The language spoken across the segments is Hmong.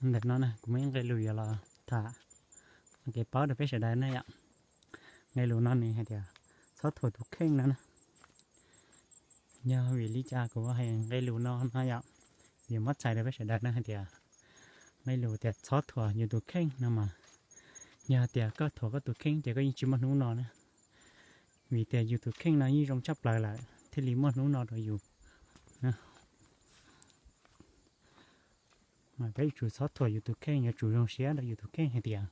Ntawm no na kuv muaj ib nqe lus yuav los tham kev paub rau peb sawv daws na yom. Nqe lus no nws hais tias txhob thuam tus kheej no na. Yog vim li cas kuv hais nqe lus no no yom? Vim muab txhais rau peb sawv daws na hais tias nqe lus tias txhob thuam yus tus kheej no mas, yog tias koj thuam koj tus kheej ces koj yeej tsis muaj hnub no na. Vim tias yus tus kheej no yeej zoo tshaj plaws lawm thiaj li muaj hnub no rau yus. Mas peb yuav tsum txhob thuam yus tus kheej, yuav tsum zoo siab rau yus tus kheej hais tias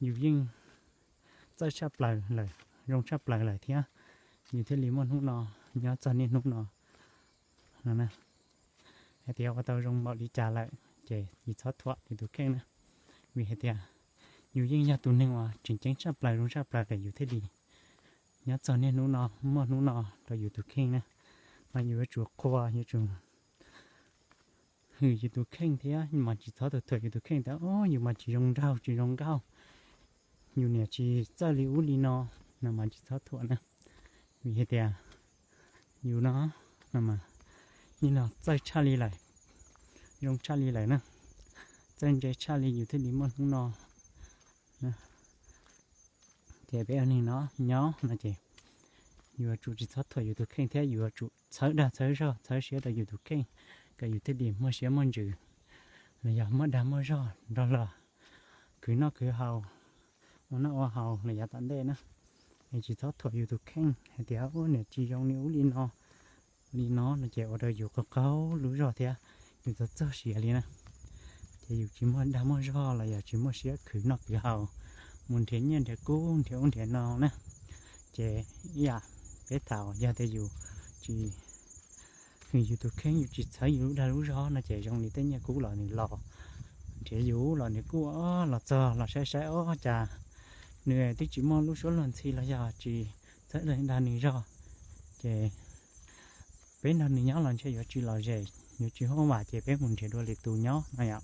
yus yeej txawj tshaj plaws lawm, zoo tshaj plaws lawm thiab yus thiaj li muaj hnub no, nyob txog niaj hnub no no na. Hais tias ua tau zoo npaum li cas lawm ces tsis txhob thuam yus tus kheej na. Vim hais tias yus yeej yog tus neeg uas tseem ceeb tshaj plaws, zoo tshaj plaws lawm yus thiaj li nyob txog niaj hnub no, muaj hnub no rau yus tus kheej na. Mas yus yuav tsum qhuas, yuav tsum hwm yus tus kheej thiab mas tsis txhob thuam yus tus kheej tias o yus mas tsis zoo nraug tsis zoo nkauj, yus niam tsis txawj li ub li no, no mas tsis txhob thuam na. Vim hais tias yus no no mas yeej no txawj tshaj li lawm, zoo tshaj li lawm na, txawj ntse tshaj li yus thiaj li muaj hnub no. Ces peb ua neeg no nyob no ces yuav tsum tsis txhob thuam yus tus kheej thiab yuav tsum txhawb dag txhawb zog txhawb siab rau yus tus kheej, kom yus thiaj li muaj siab muaj ntsws los yog muaj dag muaj zog nrog luag khwv noj khwv haus, ua noj ua haus los yav tom ntej na. Es tsis txhob thuam yus tus kheej hais tias ua niam tsis zoo li ub li no li no no ces ua rau yus qaug qaug lub zog thiab yus txog txog siav li na. Ces yus tsis muaj dag muaj zog los yog tsis muaj siab khwv noj khwv haus, mus nrhiav nyiaj nrhiav kub nrhiav ub nrhiav no na. Ces ib yam peb tham yog tias yus tsis hwm yus tus kheej, yus tsis txhawb yus lub dag lub zog no ces zoo li tej nyiaj kub los nws los nrhiav yus los nws kuj los txog los saib saib ob cas nws twb tsis muaj lub suab luag ntxhi los yog tsis txhawb dag nws zog. Ces peb nrog nws nyob los ntshe yuav tsis lom zem, yuav tsis huaj vam ces peb mus nrhiav dua lwm tus nyob no yom.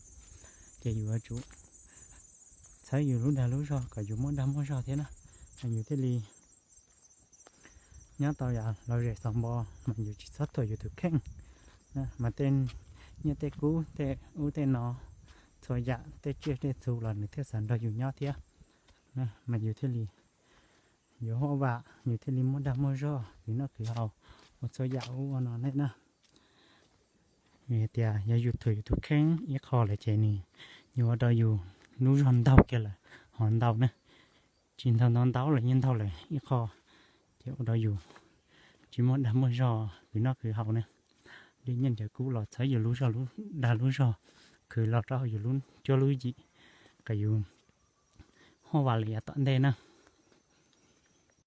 Ces yus yuav tsum txhawb yus lub dag lub zog kom yus muaj dag muaj zog thiab na. Mas yus thiaj li nyob tau yav lom zem xaus npo, mas yus tsis txhob thuam yus tus kheej. Mas tej nyiaj tej kub tej ub tej no, txhua yam tej tsiaj tej txhu los nws thiaj xav nrog yus nyob thiab. Mas yus thiaj li yuav huaj vam, yus thiaj li muaj dag muaj zog khwv noj khwv haus ua txhua yam ub ua no ne na. Vim tias yog yus thuam yus tus kheej ib qho lawm ces nws yuav ua rau yus lub zog ntaug kiag lawm, ho ntau na, tsis ntaug ntau ntau lawm, yeej ntaug lawm ib qho, ces ua rau yus tsis muaj dag muaj zog khwv noj khwv haus na. Li nyiaj nrhiav kub los txhawb yus lub zog, lub dag lub zog khwv los rau yus lub cuab lub yig, kom yus huaj vam lawm yav tom ntej na.